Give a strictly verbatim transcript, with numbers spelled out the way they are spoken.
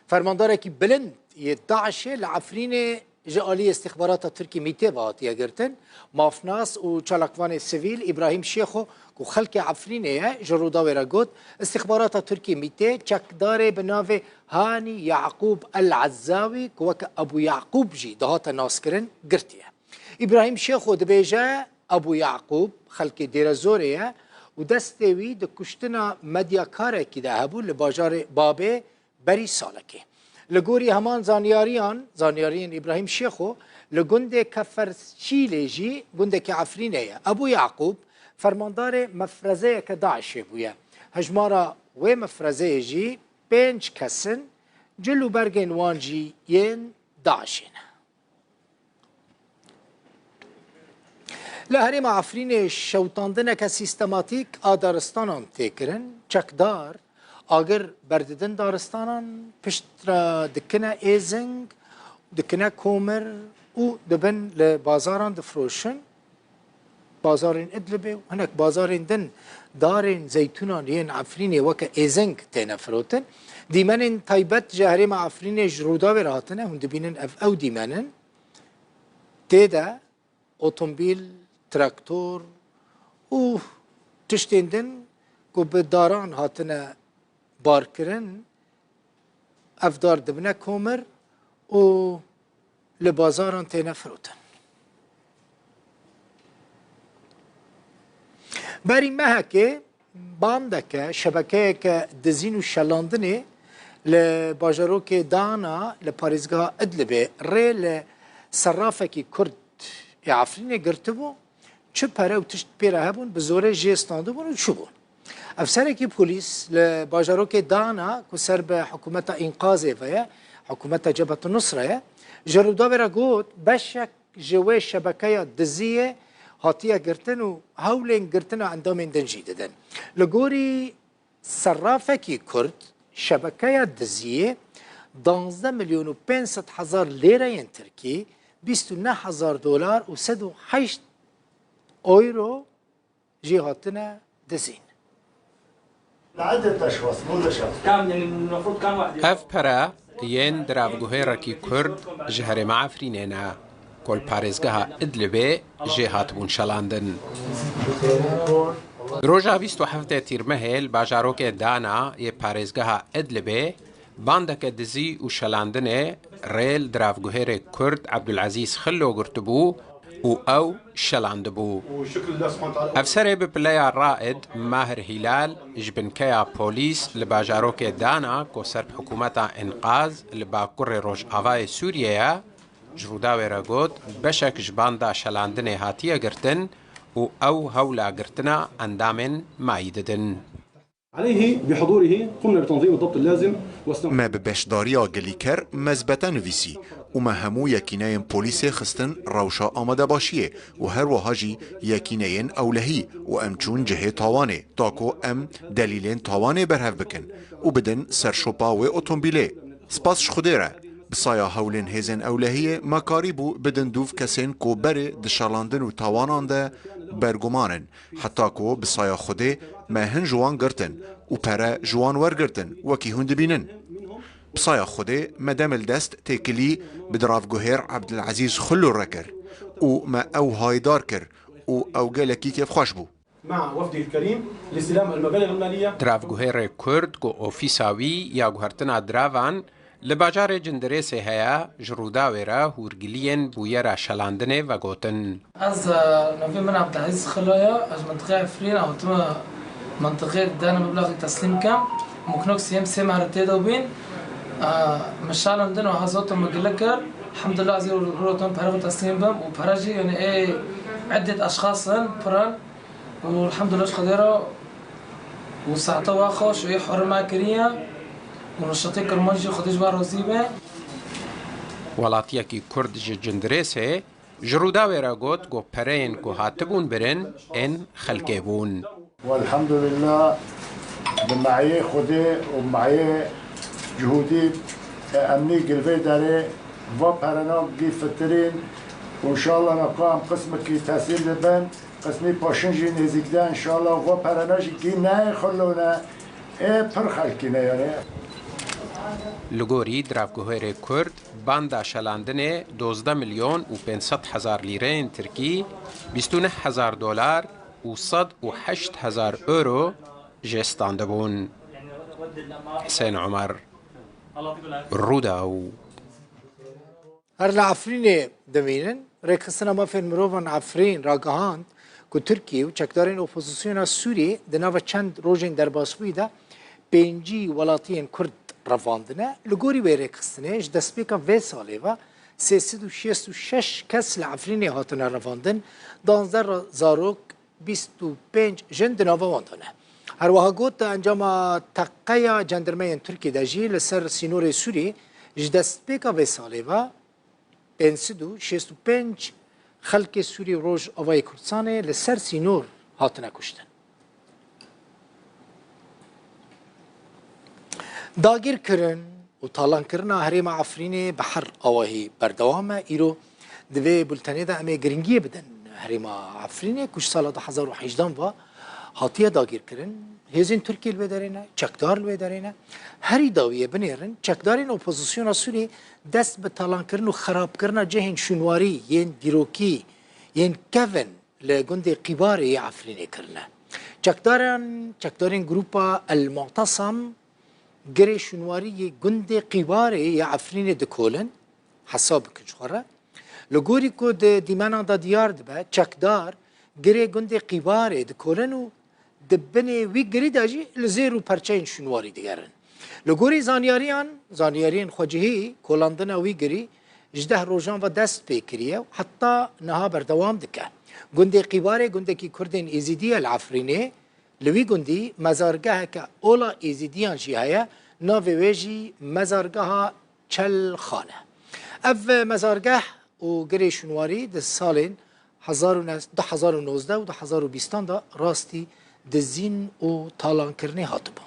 Fermandarekî bilind yê DAIŞê li Efrînê ji aliyê îstixbarata Tirkî MÎT'ê ve hatiye girtin. Mafnas û çalakvanê sivîl Îbrahîm Şêxo ku xelkê Efrînê ye, ji Rûdawê re got, îstixbarata Tirkî MÎT'ê çekdarê bi navê Hanî Yaqûb El Ezzawî ku weke Ebû Yaqûb jî dihate naskirin, girtiye. Îbrahîm Şêxo dibêje, Ebû Yaqûb xelkê Dêrezorê ye û destê wî di kuştina medyakarekî de hebû li bajarê Babê berî salekê. Li gorî heman zanyariyan, zanyariyên Îbrahîm Şêxo, li gundê Keferçîlê jî gundekî Efrînê ye. Ebû Yaqûb fermandarê mefrezeyeke DAIŞê bûye. Hejmara wê mefrezeyê jî pênc kes in, cil û bergên wan jî yên DAIŞê ne. Li herêma Efrînê şewitandineke sîstematîk a daristanan tê kirin. Çekdar agir berdidin daristanan, piştre dikine êzing, dikine komir û dibin li bazaran difroşin. Bazarên Idlibê û hinek bazarên din darên zeytûnan yên Efrînê weke êzing têne firotin. Dîmenên taybet ji herêma Efrînê ji Rûdawê re hatine, hûn dibînin ev ew dîmen in. Tê de otomobîl, traktor û tiştên din ku bi daran hatine barkirin, ev dar dibine komir û li bazaran têne firotin. Berî mehekê bandeke, şebekeyeke dizîn û şelandinê li bajarokê Dana li parêzgeha Idlibê rê li serrafekî Kurd ê Efrînê girtibû. Çi pere û tişt pê re hebûn, bi zorê jê standibûn û çûbûn. Efserekî polîs li bajarokê Dana ku ser bi hikûmeta Înqazê ve ye, hikûmeta Cebhetun Nusre ye, ji Rûdawê re got, beşek ji wê şebekeya diziyê hatiye girtin û hewlên girtina endamên din jî didin. Li gorî serrafekî Kurd, şebekeya diziyê duwazdeh milyon û pênc sed hezar lêreyên Tirkî, bîst û neh hezar dolar û sed û heşt euro jî hatine dizîn. لعدة أشخاص، مو لشخص. كان، يعني، المفروض كان واحد. Ev pere yên diravguhêrekî Kurd ji herêma Efrînê ne, ku li parêzgeha Idlibê jê hatibûn şelandin. Di roja bîst û heftê Tîrmehê li bajarokê Dana yê parêzgeha Idlibê bandeke dizî û şelandinê rê li diravguhêrê Kurd Ebdulezîz Xillo girtibû û ew şelandibû. Efserê bi pileya Raid Mahir Hîlal ji binkeya polîs li bajarokê Dana ku ser bi hikûmeta Înqaz li bakurê rojavayê Sûriyê ye, ji Rûdawê re got, beşek ji banda şelandinê hatiye girtin û ew hewla girtina endamên mayî didin. عليه بحضوره قمنا بتنظيم الضبط اللازم واستمر. Me bi beşdariya gilîker mezbete nivîsî û me hemû yekîneyên polîsê xistin rewşa amadebaşiyê û her wiha jî yekîneyên ewlehî û em çûn cihê tawanê, ta ku em delîlên tawanê berhev bikin û bidin ser şopa wê otomobîlê. Spas ji Xwedê re, bi saya hewlên hêzên ewlehiyê me karîbû bidin dûv kesên ku berê di şelandin û tawanan de berguman in. Heta ku bi saya Xwedê me hin ji wan girtin û pere ji wan wergirtin, wekî hûn dibînin. Bi saya Xwedê me dem li dest têkilî bi diravguhêr Ebdilezîz Xulû re kir û me ew hayîdar kir û ew gelekî kêfxweş bû. مع وفده الكريم لاستلام المبالغ المالية. Diravguhêrê Kurd ku ofîsa wî ya guhertina diravan li bajarê Cindirêsê heye, ji Rûdawê re hûrgiliyên bûyera şelandinê vegotin. Ez, e, navê min Abdelaziz Xilo ye. Ez ji mintiqeya Efrîn hatime mintiqê dene meblaxê teslîm kem. Muknok siyem sê mehre tê de bîn. E, min şalandin û hezat û min gile kir. Elhamdulillah, ez ê rotan pere xwe teslîm bim û pere jî, yani, ê edet eşxas in, pir in. Û elhamdulillah ji Xwedê re û saeta wa xweş û ê hurma kiriye û reşetê Kurman jî Xwedê ji we razî be. Welatiyekî Kurd ji Cindirêsê ji Rûdawê re got ku pereyên ku hatibûn birin ên xelkê bûn. والحمد لله bi meyê Xwedê û meyê cihûdî emnî gilvê derê va perena gî fitirîn û înşallah naka em qismekî tesîl dibin. Qismî paşin jî nêzîk de, înşallah, xwe perene jî kî neyê xulone. Ê pir xelkî ne, yani. Li gorî diravguhêrê Kurd, banda şelandinê dozdeh milyon û pênc sed hezar lîreyên tirkî, bîst û neh hezar dolar û sed û heşt hezar euro jê standibûn. Husên Omer, Rûdaw. Her li Efrînê dimînin. Rêxistina Mafên Mirovan Efrîn ragihand ku Tirkiye û çekdarên opozisyona Sûriyê di nava çend rojên derbasbûyî de pêncî welatiyên Kurd revandine. Li gorî wê rêxistinê, ji destpêka vê salê ve sê sed û şêst û şeş kes li Efrînê hatine revandin, duwazdeh re zarok, bîst û pênc jin di nava wan de ne. Her wiha got, di encama teqeya cendirmeyên Tirkiyê de jî li ser sînorê Sûriyê ji destpêka vê salê ve pênc sed û şêst û pênc xelkê Sûrî û Rojavayê Kurdistanê li ser sînor hatine kuştin. Dagirkirin û talankirina herêma Efrînê bi her awahî berdewam e. Îro di vê bultenê de em ê giringiyê bidin herêma Efrînê, ku ji sala du hezar û hejdehan ve hatiye dagirkirin. Hêzên Tirkiyê li wê derê ne, çekdar li wê derê ne. Herî dawiyê binêrin, çekdarên opozisyona Sûriyê dest bi talankirin û xerabkirina cihên şûnwarî, yên dîrokî, yên kevin li gundê Qîbarê yê Efrînê kirine. Çekdaran, çekdarên grupa El Mu'tasam girê şûnwarî yê gundê Qîbarê yê Efrînê dikolin, hesab bikin ji xwe re. Li gorî ku di dîmenan de diyar dibe, çekdar girê gundê Qîbarê dikolin û di binê wî girî de jî li zêr û perçeyên şûnwarî digerin. Li gorî zanyariyan, zanyariyên xwecihî, kolandina wî girî ji deh rojan ve dest pê kiriye û heta niha berdewam dike. Gundê Qîbarê gundekî Kurdên Êzîdî ye li Efrînê. Li wî gundî mezargeheke ola Êzîdiyan jî heye, navê wê jî Mezargeha Çelxan e. Ev mezargeh û girê şûnwarî di salên hezar û ne-, du hezar û nozdeh û du hezar û bîstan de rastî dizîn û talankirinê hatibû.